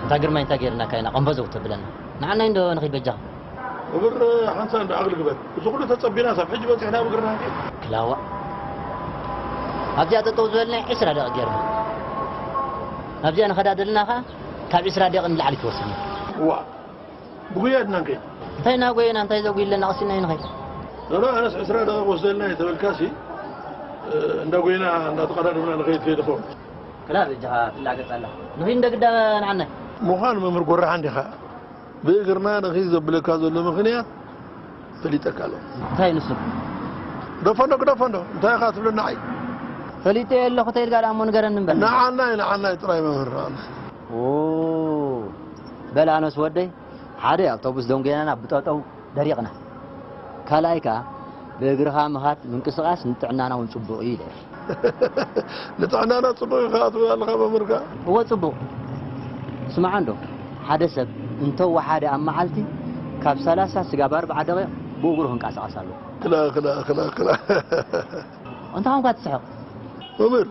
እታ ግርማይ እንታይ ገይርናካ ኢና ቀንበዘው ተብለና? ንዓናይ እንዶ ንኺድ በጃኻ። እብር ሓንሳብ እንዶ ዓቕሊ ግበር። እዚ ኩሉ ተጸቢና ሳብ ሕጂ በጺሕና ብእግርና ንኺድ። ክላዋ። ኣብዚኣ ጠጠው ዝበልና ዒስራ ደቂቕ ገይርና። ናብዚኣ ንኸዳ ደለና ኸኣ ካብ ዒስራ ደቂቕ ንላዕሊ ትወስድ። እዋ። ብጉያ ድና ንኸይድ። እንታይ እናጎየና እንታይ ዘጉይለና ቀሲና እዩ ንኸይድ። ኖኖ ኣነስ ዒስራ ደቂቕ ወስደልና እዩ ተበልካሲ፣ እ፣ እንዳጎይና እንዳተቐዳደምና ንኸይድ ከይድ ኾ። ክላ በጃኻ ትላገጽ ኣላ። ንኺድ እንደ ግዳ ንዓናይ። ምዃን መምህር ጎራሓ እንዲኻ። ብእግርና ንኺድ ዘብለካ ዘሎ ምኽንያት ፈሊጠካ ኣለኹ። እንታይ ንሱ? ግደፎ እንዶ፣ ግደፎ እንዶ። እንታይ ኢኻ ትብለና ዓይ? ፈሊጠዮ ኣለኹ ተይልካ ደኣ እሞ ንገረኒ እምበር። ንዓናይ፣ ንዓናይ ጥራይ መምህር፣ ንዓናይ። ኦ፣ በል ኣነስ ወደይ፣ ሓደ ኣውቶቡስ ደንጎይናና ብጠጠው ደሪቕና። ካልኣይ ከኣ ብእግርኻ ምኻድ ምንቅስቓስ ንጥዕናና እውን ጽቡቕ እዩ ኢለ። ንጥዕናና ጽቡቕ እዩ ከኣ ትብል ኣለኻ መምህርካ? እወ ጽቡቕ። ስማዕ እንዶ፣ ሓደ ሰብ እንተወሓደ ኣብ መዓልቲ ካብ ሰላሳ ስጋብ ኣርብዓ ደቂቕ ብእግሩ ክንቀሳቐስ ኣለዎ። ክላ፣ ክላ፣ ክላ፣ ክላ። እንታይ ኾንካ ትስሕቕ? መምህር፣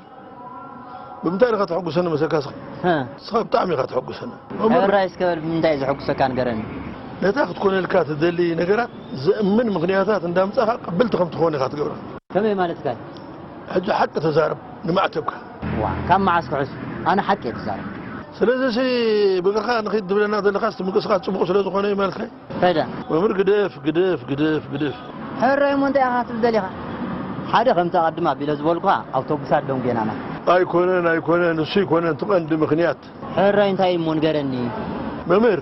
ብምንታይ ኢኻ ተሐጉሰኒ መሰልካ ስኻ? ሀ። ስኻ ብጣዕሚ ኢኻ ተሐጉሰኒ። መምህር፣ ሕራይ እስከ በል ብምንታይ እዩ ዘሐጉሰካ ንገረኒ። ነታ ክትኮነልካ ትደሊ ነገራት ዘእምን ምኽንያታት እንዳምጻኻ ቅብልቲ ከም ትኾን ኢኻ ትገብራ። ከመይ ማለትካ እዩ? ሕጂ ሓቂ ተዛረብ ንማዕተብካ። ዋ፣ ካብ መዓስ ክሕሱ? ኣነ ሓቂ እየ ትዛረብ። ስለዚ ሲ ብእግርኻ ንኺድ ትብለና ዘለኻስ እቲ ምንቅስቓስ ጽቡቕ ስለ ዝኾነ እዩ ማለትካ እዩ? እንታይ ደኣ? መምህር ግደፍ፣ ግደፍ፣ ግደፍ፣ ግደፍ። ሕራይ እሞ እንታይ ኢኻ ክትብል ደሊኻ? ሓደ ከምቲ ኣቐድም ኣቢለ ዝበልኩኻ ኣውቶቡሳት ደንጎየናና። ኣይኮነን፣ ኣይኮነን፣ እሱ ኣይኮነን እቲ ቀንዲ ምኽንያት። ሕራይ እንታይ እሞ ንገረኒ። መምህር፣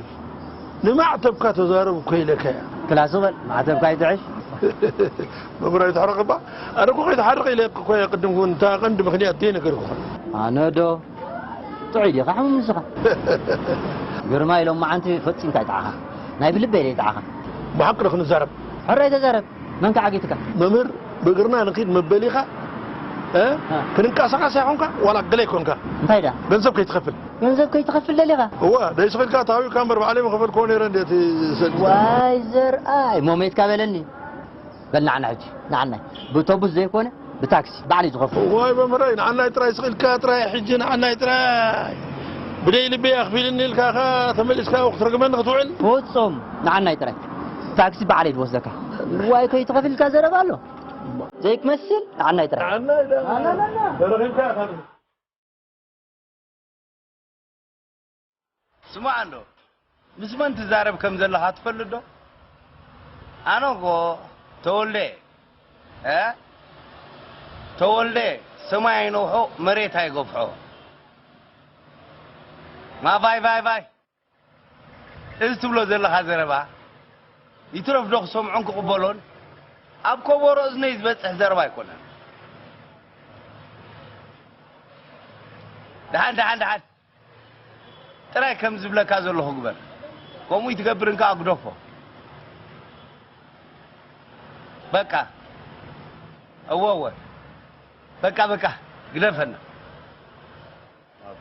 ንማዕተብካ ተዛረብ እኮ ኢለካ እያ። ክላስ በል፣ ማዕተብካ ይጥዕሽ። መምህር ኣይትሕረቕ እባ። ኣነ እኮ ከይትሓርቕ ኢለ እኮ እየ ቅድም እውን እታ ቀንዲ ምኽንያት ዘይነገርኩኻ። ኣነ ዶ? ጥዑይ ዲኻ ሕሙም ንስኻ? ግርማይ ሎማዓንቲ ፈጺምካ ኣይጠዓኻ። ናይ ብልበይ ኢለ ይጠዓኻ። ብሓቂ ዶ ክንዛረብ? ሕራይ ተዛረብ። መን ከ ዓጊቱካ? መምህር፣ ብእግርና ንኺድ መበሊኻ፣ እ? እ። ክንንቀሳቐስ ኣይኮንካ፣ ዋላ ገለ ኣይኮንካ። እንታይ ደኣ? ገንዘብ ከይትኸፍል። ገንዘብ ከይትኸፍል ደሊኻ? እወ፣ ደይስኺልካ ተሃዊካ እምበር ባዕለይ ምኸፈልክዎ ነይረ እንዴ እቲ ሰልዲ። ዋይ ዘርኣይ፣ ሞሜትካ በለኒ። በል ንዓና ሕጂ፣ ንዓናይ። ብእቶቡስ ዘይኮነ፣ ብታክሲ፣ ባዕለይ ዝኸፍል። ዋይ መምህረይ፣ ንዓናይ ጥራይ ስቕ ኢልካ ጥራይ፣ ሕጂ ንዓናይ ጥራይ። ብደይ ልበይ ኣኽፊልኒ ኢልካ ኸ ተመሊስካ ክትረግመኒ ክትውዕል? ፍጹም፣ ንዓናይ ጥራይ። ታክሲ ባዕለይ ዝወስደካ። ዋይ ከይትኸፍል ኢልካ ዘረባ ኣሎ። ዘይክመስል፣ ንዓናይ ጥራይ። ንዓናይ ጥራይ። ተረኺብካ ኢኻ። ስማዕ እንዶ፣ ምስ መን ትዛረብ ከም ዘለኻ ትፈልጥ ዶ? ኣነ እኮ ተወልደ፣ እ? ተወልደ ሰማይ ኣይነውሖ፣ መሬት ኣይገፍሖ። ማ ቫይ ቫይ ቫይ። እዚ ትብሎ ዘለኻ ዘረባ፣ ይትረፍ ዶ ክሰምዖን ክቕበሎን፣ ኣብ ከበሮ እዝነይ ዝበጽሕ ዘረባ ኣይኮነን። ደሓን፣ ደሓን፣ ደሓን። ጥራይ ከም ዝብለካ ዘለኹ ግበር። ከምኡ ይትገብር እንካ ኣግደፎ። በቃ። እወ፣ እወ። በቃ፣ በቃ። ግደፈና።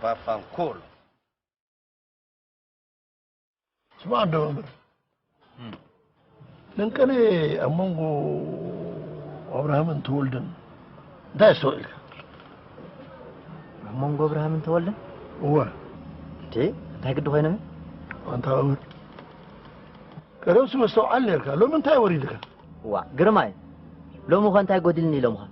ባፋን ኮሎ። ስማዕ እንዶ መምህር። እም። ለንቀነ ኣብ መንጎ ኣብርሃምን ተወልደን እንታይ ኣስተውዒልካ? ኣብ መንጎ ኣብርሃምን ተወልደን? እወ። እንዴ፣ እንታይ ግዲ ኮይኖም? ኣንታ መምህር። ቀደምሲ መስተውዓል ነርካ፣ ሎሚ እንታይ ወሪድካ? ዋ፣ ግርማይ፣ ሎሚ ኸ እንታይ ጎዲልኒ ኢሎምኻ?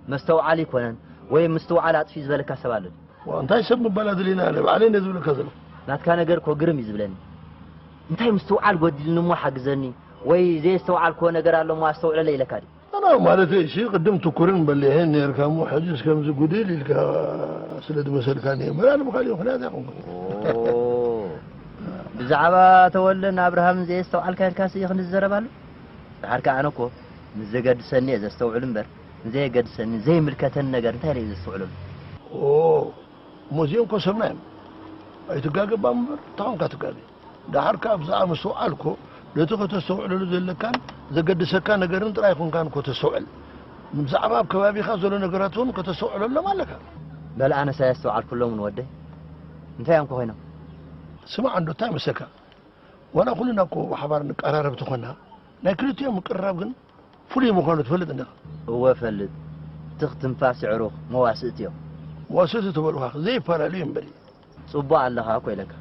መስተውዓል ይኮነን፣ ወይ ምስትውዓል ኣጥፊ ዝበለካ ሰብ ኣሎ ድዩ? ዋ፣ እንታይ ሰብ ምባል ኣድልየና፣ ኣነ ባዕለይ እንደ ዝብለካ ዘለኹ። ናትካ ነገር እኮ ግርም እዩ ዝብለኒ። እንታይ ምስትውዓል ጎዲልኒ እሞ ሓግዘኒ፣ ወይ ዘየስተውዓልክዎ ነገር ኣሎ እሞ ኣስተውዕለለይ ኢለካ ድዩ? ኣነ ማለተይ እሺ፣ ቅድም ትኩርን በሊሕን ነርካ እሞ፣ ሕጅስ ከምዚ ጉድል ኢልካ ስለ ዝመሰልካኒ እየ። እምበር ኣነ ብኻሊእ ምኽንያት ኣይኮንኩን። ኦ፣ ብዛዕባ ተወልደን ኣብርሃምን ዘየስተውዓልካ ኢልካስ እዩ ክንዲ ዝዘረብ ኣሎ? ደሓር ከኣ ኣነ እኮ ምስ ዘገድሰኒ እየ ዘስተውዕል እምበር፣ ንዘየገድሰኒ፣ ዘይምልከተኒ ነገር እንታይ ኢለ እየ ዘስተውዕለሉ? ኦ፣ እሞ እዚኦም እኮ ሰብና እዮም። ኣይትጋገ እባ እምበር፣ እንታይ ኾንካ ትጋገ? ደሓር ከኣ ብዛዕባ ምስትውዓል እኮ ነቲ ከተስተውዕለሉ ዘለካን ዘገድሰካ ነገርን ጥራይ ኣይኮንካን እኮ ተስተውዕል። ብዛዕባ ኣብ ከባቢኻ ዘሎ ነገራት እውን ከተስተውዕለሎም ኣለካ። በል ኣነስ ኣየስተውዓልኩሎምን ወደይ። እንታይ እዮም እኮ ኮይኖም? ስማዕ እንዶ፣ እንታይ መሰልካ? ዋላ ኩልና እኮ ብሓባር ንቀራረብ ተኾንና፣ ናይ ክልቲኦም ምቅርራብ ግን ፍሉይ ምዃኑ ትፈልጥ እንዲኻ? እወ እፈልጥ። ትኽ ትንፋስ የዕሩኽ መዋስእቲ እዮም። መዋስእቲ ተበሉኻ ዘይፈላለዩ እዮም በሊ። ጽቡቕ ኣለኻ እኮ ኢለካ።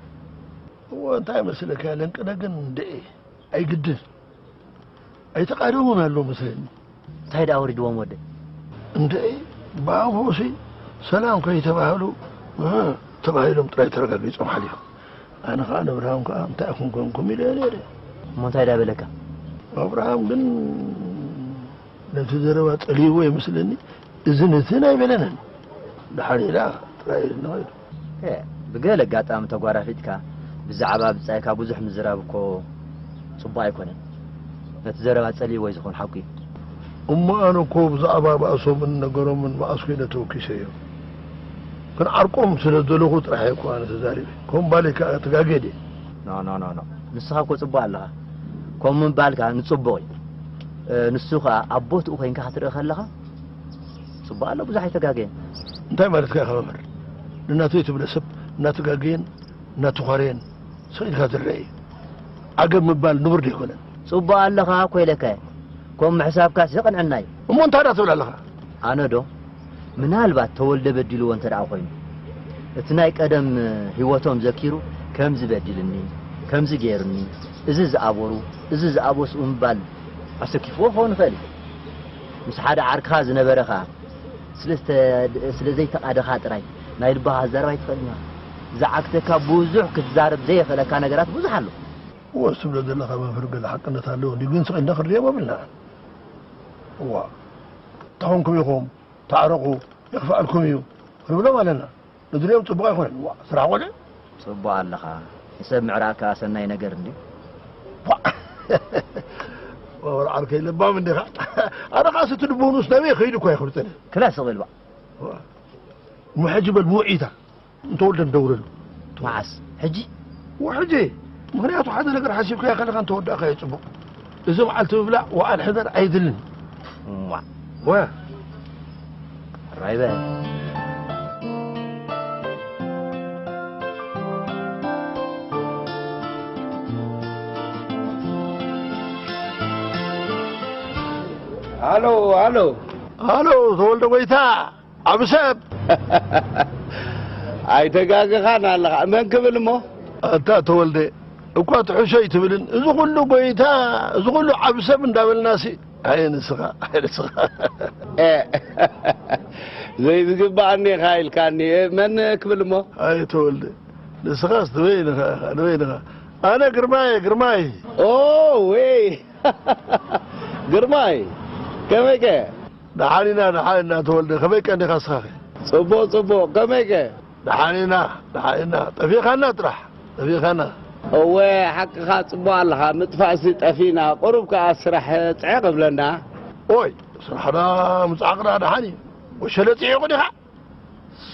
እዎ፣ እንታይ መስለካ፣ ለንቅነ ግን እንድዒ ኣይግድን። ኣይተቓደሙን ኣለዉ መስለኒ። እንታይ ደኣ ወሪድዎም ወደ? እንድዒ፣ ብኣቦሲ ሰላም ከይተባህሉ፣ እ፣ ተባሂሎም ጥራይ ተረጋጊጾም ሓሊፎም። ኣነ ኸኣ ንእብርሃም ከኣ እንታይ ኢኹም ኮንኩም ኢለዮ ነይረ። እሞ እንታይ ደኣ በለካ? ኣብርሃም ግን ነቲ ዘረባ ጸልይዎ ይመስለኒ። እዝን እትን ኣይበለንን። ደሓር ኢላ ጥራይ ኢልና ኸይዱ። ኤ፣ ብገለ ኣጋጣሚ ተጓራፊጥካ ብዛዕባ ብጻይካ ብዙሕ ምዝራብ እኮ ጽቡቕ ኣይኮነን። ነቲ ዘረባ ጸልይዎ እዩ ዝኸውን፣ ሓቁ እዩ። እሞ ኣነ እኮ ብዛዕባ ባእሶምን ነገሮምን መኣስ ኮይነ ተወኪሰዮ። ክንዓርቆም ስለ ዝደለኹ ጥራሕ እየ እኮ ኣነ ተዛሪበ። ከም ባሌ ከኣ ተጋግየ ድየ? ኖ፣ ኖ፣ ኖ፣ ኖ። ንስኻ እኮ ጽቡቕ ኣለኻ። ከምኡ ምባልካ ንጽቡቕ እዩ። እ፣ ንሱ ኸኣ ኣብ ቦትኡ ኮይንካ ክትርኢ ከለኻ፣ ጽቡቕ ኣሎ፣ ብዙሕ ኣይተጋገየን። እንታይ ማለትካ ኢኻ መምህር? ንናተይ ትብለ ሰብ እናተጋገየን እናተዃረየን ስቕ ኢልካ ዝረአ እዩ። ዓገብ ምባል ንቡር ዶ ኣይኮነን? ጽቡቕ ኣለኻ እኮ ኢለካ እየ። ከምኡ ምሕሳብካስ የቕንዐና እዩ። እሞ እንታይ ደኣ ትብል ኣለኻ? ኣነ ዶ? ምናልባት ተወልደ በዲልዎ እንተ ደኣ ኮይኑ፣ እቲ ናይ ቀደም ህይወቶም ዘኪሩ፣ ከምዚ በዲልኒ፣ ከምዚ ገይሩኒ፣ እዚ ዝኣበሩ፣ እዚ ዝኣበስኡ ምባል ኣሰኪፍዎ ክኸውን ይኽእል እዩ። ምስ ሓደ ዓርክኻ ዝነበረ ኸኣ፣ ስለ ዝተ-፣ ስለ ዘይተቓደኻ ጥራይ ናይ ልብኻ ክትዛረብ ኣይትኽእልን ኢኻ። ዝዓግተካ ብዙሕ ክትዛረብ ዘየኽእለካ ነገራት ብዙሕ ኣሎ። እወ፣ እሱ ትብሎ ዘለኻ መምህር ገለ ሓቅነት ኣለዎ። እንዲ ግን ስቕ ኢልና ክንሪኦ የብልናን። እዋ፣ ተኾንኩም ኢኹም፣ ተዓረቑ፣ የኽፍኣልኩም እዩ ክንብሎም ኣለና። ንድሪኦም ጽቡቕ ኣይኮነን። ዋ፣ ስራሕ ቆልዑ። ጽቡቕ ኣለኻ። ንሰብ ምዕራቕ ከኣ ሰናይ ነገር እንድዩ። ዋ፣ ወላ ዓርከይ ለባም እንዲኻ። ኣነ ኸኣስ እቲ ልቦኑስ ናበይ ከይዱ እኳ ኣይፈልጥን። ክላ ስቕ ኢል ባእ። ዋ። እሞ ሕጂ በል ምውዒታ እንተወልደ ንደውለሉ። መዓስ? ሕጂ? ወሕጂ። ምኽንያቱ ሓደ ነገር ሓሲብካዮ ከለኻ እንተወዳእካዮ ጽቡቕ። እዚ መዓልቲ ምብላዕ ወዓል ሕደር ኣይድልን። እማ። ወ። ራይበ። ሃሎ፣ ሃሎ። ሃሎ፣ ተወልደ ጎይታ። ዓቢ ሰብ። ኣይተጋገኻን ኣለኻ። መን ክብል እሞ? ኣታ ተወልደ፣ እኳ ትሕሾ ኣይትብልን። እዚ ኩሉ ጎይታ፣ እዚ ኩሉ ዓቢ ሰብ እንዳበልናሲ። ኣየ ንስኻ፣ ኣየ ንስኻ። ኤ፣ ዘይዝግባኣኒ ኢኻ ኢልካኒ። ኤ፣ መን ክብል እሞ? ኣየ ተወልደ፣ ንስኻስ ንበይንኻ ኢኻ፣ ንበይንኻ። ኣነ ግርማይ፣ ግርማይ። ኦ፣ ወይ። ግርማይ፣ ከመይከ? ደሓን ኢና፣ ደሓን ኢና ተወልደ። ከመይ ቀኒኻ ንስኻኸ? ጽቡቕ፣ ጽቡቕ። ከመይከ? ደሓን ኢና፣ ደሓን ኢና። ጠፊእኻና ጥራሕ፣ ጠፊእኻና። እወ፣ ሓቅኻ ጽቡቕ ኣለኻ። ምጥፋእሲ ጠፊእና። ቁሩብ ከኣ ስራሕ ጽዕቕ እብለና። ኦይ፣ ስራሕና ምጻዕቕና ደሓን እዩ። ወሸለ ጽዒቑ ዲኻ?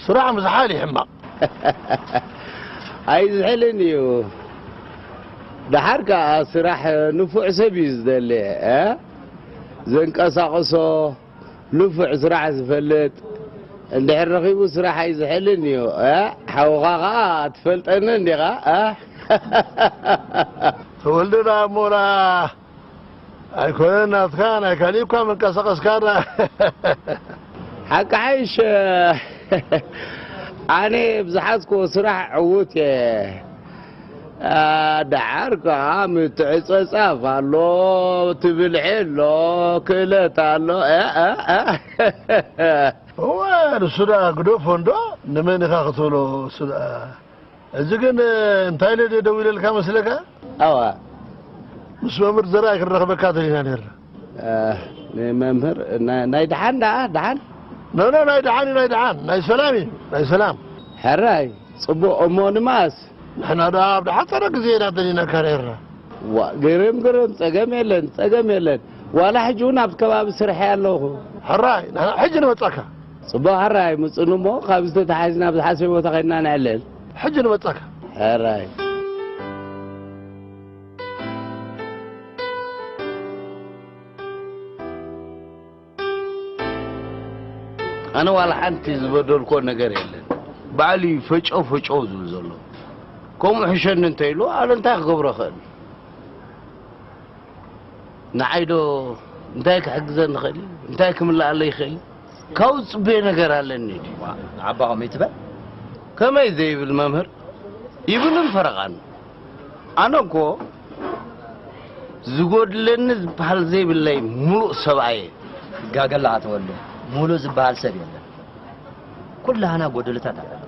ስራሕ ምዝሓል እዩ ሕማቕ። ኣይዝሕልን እዩ። ደሓር ከኣ ስራሕ ንፉዕ ሰብ እዩ ዝደሊ፣ እ? ዘንቀሳቕሶ ንፉዕ ስራሕ ዝፈልጥ እንድሕር ረኺቡ ስራሕ ኣይዝሕልን እዩ፣ እ? ሓውኻ ከኣ ትፈልጠኒ እንዲኻ፣ እ? ተወልደና እሞና ኣይኮነን ናትካ፣ ናይ ካሊእ እኳ መንቀሳቐስካና። ሓቂ ሓይሽ፣ ኣነ ብዝሓዝክዎ ስራሕ ዕዉት እየ። ኣ፣ ደሓር ከኣ ምትዕጽጻፍ ኣሎ፣ ትብልሒ ኣሎ፣ ክእለት ኣሎ። እ፣ እ፣ እ። እወ፣ ንሱ ደኣ ግደፎ እንዶ፣ ንመን ኢኻ ክትብሎ? እሱ ደኣ እዚ ግን እንታይ ኢለ ድየ ደዊለልካ መስለካ? ኣዋ። ምስ መምህር ዘርኣይ ክንረኽበካ ደሊና ነርና። እ፣ ንመምህር፣ ና-፣ ናይ ደሓን ደኣ፣ ደሓን? ኖ፣ ኖ፣ ናይ ደሓን እዩ፣ ናይ ደሓን። ናይ ሰላም እዩ፣ ናይ ሰላም። ሕራይ፣ ጽቡቕ። እሞ ንመኣስ? ንሕና ደኣ ኣብ ደሓጸረ ግዜ ኢና ደሊናካ ነርና። ዋ፣ ግርም፣ ግርም። ጸገም የለን፣ ጸገም የለን። ዋላ ሕጂ እውን ኣብቲ ከባቢ ስርሐ ኣለኹ። ሕራይ፣ ንሕና ሕጂ ንመጻካ። ጽቡቕ ሕራይ፣ ምጹኒ እሞ ካብዚ ተታሒዝና ኣብ ዝሓሰበ ቦታ ኸይድና ነዕልል። ሕጂ ንመጻካ። ሕራይ። ኣነ ዋላ ሓንቲ ዝበደልኮ ነገር የለን። ባዕሉ እዩ ፈጨው ፈጨው ዝብል ዘሎ። ከምኡ ሕሸኒ እንተ ኢሉ፣ ኣነ እንታይ ክገብሮ እኽእል? ንዓይ ዶ እንታይ ክሕግዘኒ ይኽእል እዩ? እንታይ ክምልኣለይ ይኽእል እዩ? ካብኡ ዝጽበዮ ነገር ኣለኒ ድዩ? ዋ፣ ንዓባ ከምኡ ኣይትበል። ከመይ ዘይብል መምህር? ይብልን ፈረቓን። ኣነ እኮ ዝጎድለኒ ዝበሃል ዘይብለይ ሙሉእ ሰብኣየ። ትጋገ ኣለኻ ተወልደ፣ ሙሉእ ዝበሃል ሰብ የለን። ኩላህና ጎደለታት ኣለና።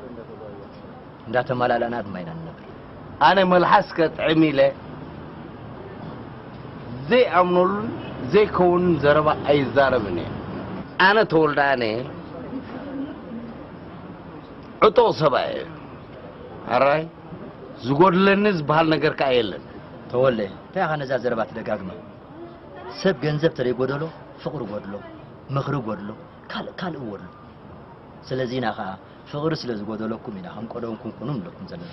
እንዳተማላላና ድማ ኢና ንነብር። ኣነ መልሓስ ከጥዕም ኢለ ዘይኣምነሉን ዘይከውንን ዘረባ ኣይዛረብን እየ። ኣነ ተወልደ ኣነ ዕጡቕ ሰብኣየ እየ። ኣራይ ዝጎድለኒ ዝበሃል ነገር ከኣ የለን። ተወልደ፣ እንታይ ኢኻ ነዛ ዘረባ ትደጋግማ? ሰብ ገንዘብ ተደይጎደሎ ፍቕሪ ጎድሎ፣ ምኽሪ ጎድሎ፣ ካልእ ካልእ ጎድሎ። ስለዚ ኢና ኸኣ ፍቕሪ ስለ ዝጎደለኩም ኢና ከም ቀደምኩም ኩኑ ንብለኩም ዘለና።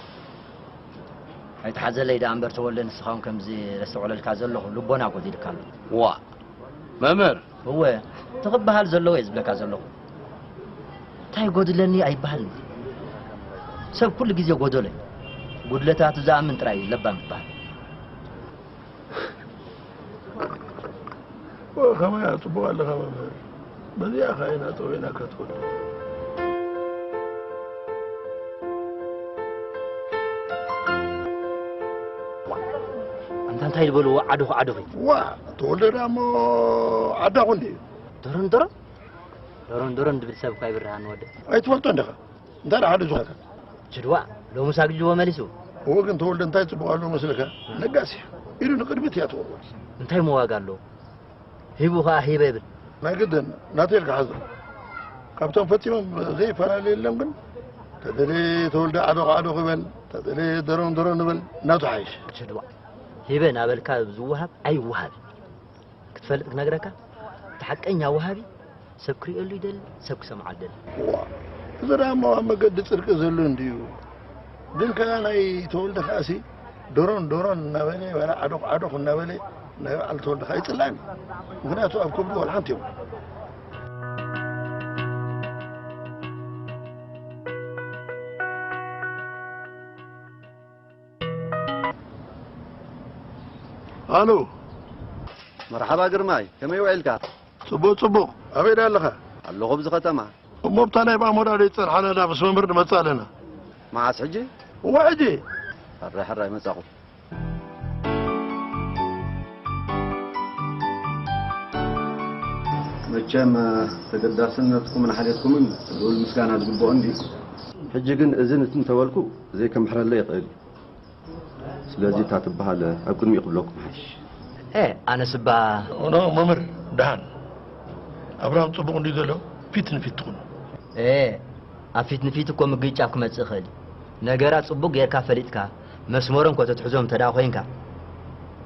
ኣይትሓዘለይ ደኣ እምበር ተወልደ፣ ንስኻ እውን ከምዚ ዘስተውዕለልካ ዘለኹ ልቦና ጎዲልካ ኣሎ። ዋእ መምህር። እወ፣ እቲ ክበሃል ዘለዎ እየ ዝብለካ ዘለኹ። እንታይ ጎድለኒ ኣይበሃልን። ሰብ ኩሉ ግዜ ጎደሎ እዩ። ጉድለታቱ ዝኣምን ጥራይ እዩ ለባም ዝበሃል። ከመይ ጽቡቕ ኣለኻ መምህር። በዚኣ ኸኣ ኢና ጸዊዕናካ ትወልድ። ኣንታ እንታይ ዝበልዎ ዓዶኹ ዓዶኺ። ዋ ተወልደ ደኣ እሞ ዓዳኹ እንድዩ። ዶሮን ዶሮን ዶሮን ዶሮን ድብል ሰብ እኳ ይብርሃን ወደ ኣይትፈልጦ እንዲኻ። እንታይ ደኣ ሓደ ዝኾንካ። ችድዋ ሎሙስ ኣግጅዎ መሊሱ። እወ ግን ተወልደ እንታይ ጽቡቕ ኣለዎ መስለካ? ለጋስ እያ። ኢዱ ንቕድሚት እያ ትወርወር። እንታይ መዋጋ ኣለዎ? ሂቡ ኸኣ ሂበ ይብል። ናይ ግድን ናተይ ኢልካ ሓዞ። ካብቶም ፈጺሞም ዘይፈላለዩ የለን ግን ተደልየ ተወልደ ዓዶኽ ዓዶኽ ይበል፣ ተደልየ ደሮን ደሮን ይበል፣ ናቱ ሓይሽ። ችድዋ ሂበ ናበልካ ዝወሃብ ኣይወሃብ። ክትፈልጥ ክነግረካ፣ እቲ ሓቀኛ ወሃቢ ሰብ ክርእየሉ ይደሊ፣ ሰብ ክሰምዓሉ ይደሊ። ዋ፣ እዚ ደኣ እሞ ኣብ መገዲ ጽድቂ ዘሎ እንድዩ። ግን ከኣ ናይ ተወልደ ከኣሲ ዶሮን ዶሮን እናበለ ዋላ ዓዶኽ ዓዶኽ እናበለ ናይ በዓል ተወልደ ከኣ ይጽላእኒ። ምኽንያቱ ኣብ ከብዱ ዋላ ሓንቲ የብሉን። ኣሎ። መርሓባ ግርማይ፣ ከመይ ውዒልካ? ጽቡቕ ጽቡቕ። ኣበይ ደኣ ኣለኻ? ኣለኹ ኣብዚ ከተማ። እሞ ኣብታ ናይ ብኣሞዳ ደይጸንሓና ዳ ምስ መምህር ንመጽእ ኣለና። መዓስ ሕጂ? እወ ሕጂ። ሕራይ ሕራይ መጻኹ። መቸም ተገዳስነትኩምን ሓልዮትኩምን ልዑል ምስጋና ዝግብኦ እንድዩ። ሕጂ ግን እዝን እትን ተበልኩ ዘይከምሕረለይ ይኽእል እዩ። ስለዚ እታ ትበሃል ኣብ ቅድሚኡ ክብለኩም ሓይሽ። ኤ ኣነስ እባ ኖ መምህር ደሓን ኣብርሃም ጽቡቕ እንድዩ ዘሎ ፊት ንፊት ትኹኑ። ኤ ኣብ ፊት ንፊት እኮ ምግጫብ ክመጽእ ይኽእል እዩ። ነገራት ጽቡቕ ጌርካ ፈሊጥካ መስመሮም ከተትሕዞም እንተ ደኣ ኮይንካ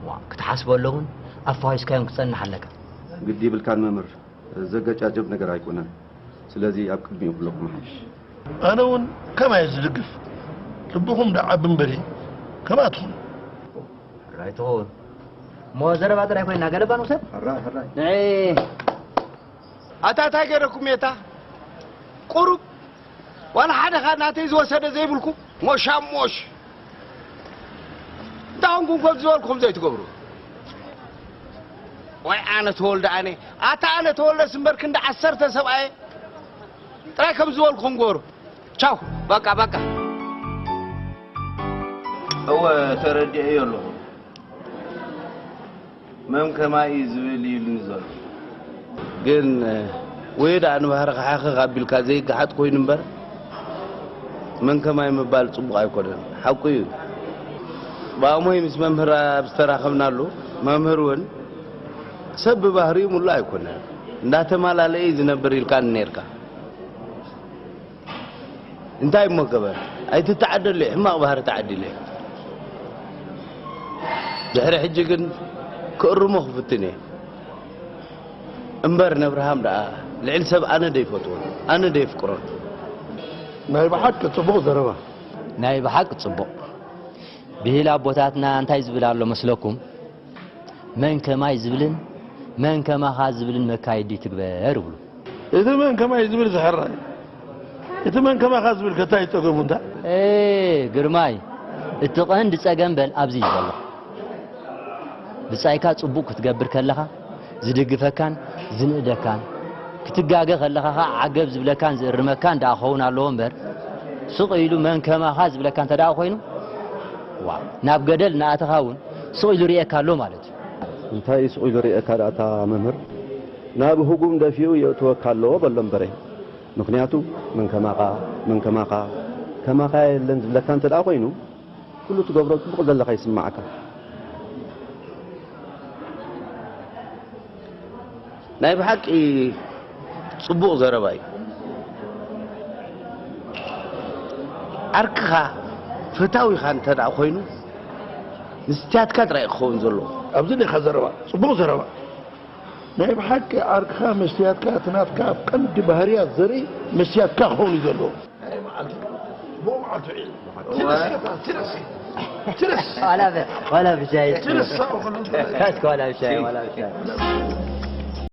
ዋ ክትሓስበሉ እውን ኣፋዊስካዮም ክትጸንሕ ኣለካ። ግዲ የብልካን መምህር። ዘገጫጭብ ነገር ኣይኮነን። ስለዚ ኣብ ቅድሚኡ ክብለኩም ይሓይሽ። ኣነ እውን ከማይ ዝድግፍ ልብኹም ደኣ ዓቢ እምበሪ ከምኣ ትኹኑ። ሕራይ ትኸውን እሞ ዘረባ ጥራይ ኮይና ገለባ ንውሰድ። ሕራይ ሕራይ። ንዒ ኣታ እንታይ ገይረኩም እታ ቁሩብ ዋላ ሓደ ኻብ ናተይ ዝወሰደ ዘይብልኩም ሞሻሞሽ እንታይ ኾንኩም ከም ዝበልኩም ዘይትገብሩ ወይ ኣነ ተወልደ ኣነ ኣታ ኣነ ተወልደስ እምበር ክንዲ ዓሰርተ ሰብኣየ ጥራይ ከም ዝበልኩም ግበሩ ቻው በቃ በቃ እወ ተረዲኤዮ ኣለኹ መን ከማይ እዩ ዝብል እዩ ኢሉኒ ዘሎ። ግን ወይ ደኣ ንባህርኻ ሓኽኽ ኣቢልካ ዘይገሓጥ ኮይኑ እምበር መን ከማይ ምባል ጽቡቕ ኣይኮነን። ሓቁ እዩ። ብኣሞይ ምስ መምህር ኣብ ዝተራኸብናሉ መምህር እውን ሰብ ብባህሪኡ ምሉእ ኣይኮነን። እንዳተማላለአ እዩ ዝነብር ኢልካኒ ነይርካ። እንታይ እሞ ገበር ኣይትተዓደለይ ሕማቕ ባህሪ ተዓዲለ ድሕሪ ሕጂ ግን ክእርሞ ክፍትን እየ እምበር ነብርሃም ደኣ ልዕሊ ሰብ ኣነ ደይፈትዎን ኣነ ደየፍቅሮን ናይ ብሓቂ ጽቡቕ ዘረባ ናይ ብሓቂ ጽቡቕ ብሂል ኣቦታትና እንታይ ዝብል ኣሎ መስለኩም መን ከማይ ዝብልን መን ከማኻ ዝብልን መካየዲ ትግበር ይብሉ። እቲ መን ከማይ ዝብል ዝሕራይ እቲ መን ከማኻ ዝብል ከ ታይ እዩ ጸገሙ እንታ? ኤ ግርማይ እቲ ቀንዲ ጸገም በል ኣብዚ እዩ ዘሎ። ብጻይካ ጽቡቕ ክትገብር ከለኻ ዝድግፈካን ዝንእደካን ክትጋገ ከለኻ ከኣ ዓገብ ዝብለካን ዝእርመካን ደኣ ክኸውን ኣለዎ እምበር ስቕ ኢሉ መን ከማኻ ዝብለካ እንተ ደኣ ኮይኑ ናብ ገደል እናኣተኻ እውን ስቕ ኢሉ ርእየካ ኣሎ ማለት እዩ። እንታይ ስቕ ኢሉ ርእየካ ደኣ እታ መምህር? ናብ ህጉም ደፊኡ የእትወካ ኣለዎ በሎም በረ። ምኽንያቱ መን ከማኻ፣ መን ከማኻ፣ ከማኻ የለን ዝብለካ እንተ ደኣ ኮይኑ፣ ኩሉ ትገብሮ ጽቡቕ ዘለኻ ይስምዓካ። ናይ ብሓቂ ጽቡቕ ዘረባ እዩ። ዓርክኻ ፈታዊኻ እንተ ደኣ ኮይኑ፣ ንስትያትካ ጥራይ ክኸውን ዘለዎ። ኣብዚ ዲኻ ዘረባ? ጽቡቕ ዘረባ። ናይ ብሓቂ ዓርክኻ መስትያትካ፣ እቲ ናትካ ኣብ ቀንዲ ባህርያት ዘርኢ መስትያትካ ክኸውን እዩ ዘለዎ። ናይ መዓልቲ፣ ጽቡቕ መዓልቲ ውዒል። ትንስ፣ ትንስ፣ ትንስ። ዋላ ብ-፣ ዋላ ብሻይ። ትንስ፣ ሳብ ከሎ ትንስ። ካስክ ዋላ ብሻይ፣ ዋላ ብሻይ።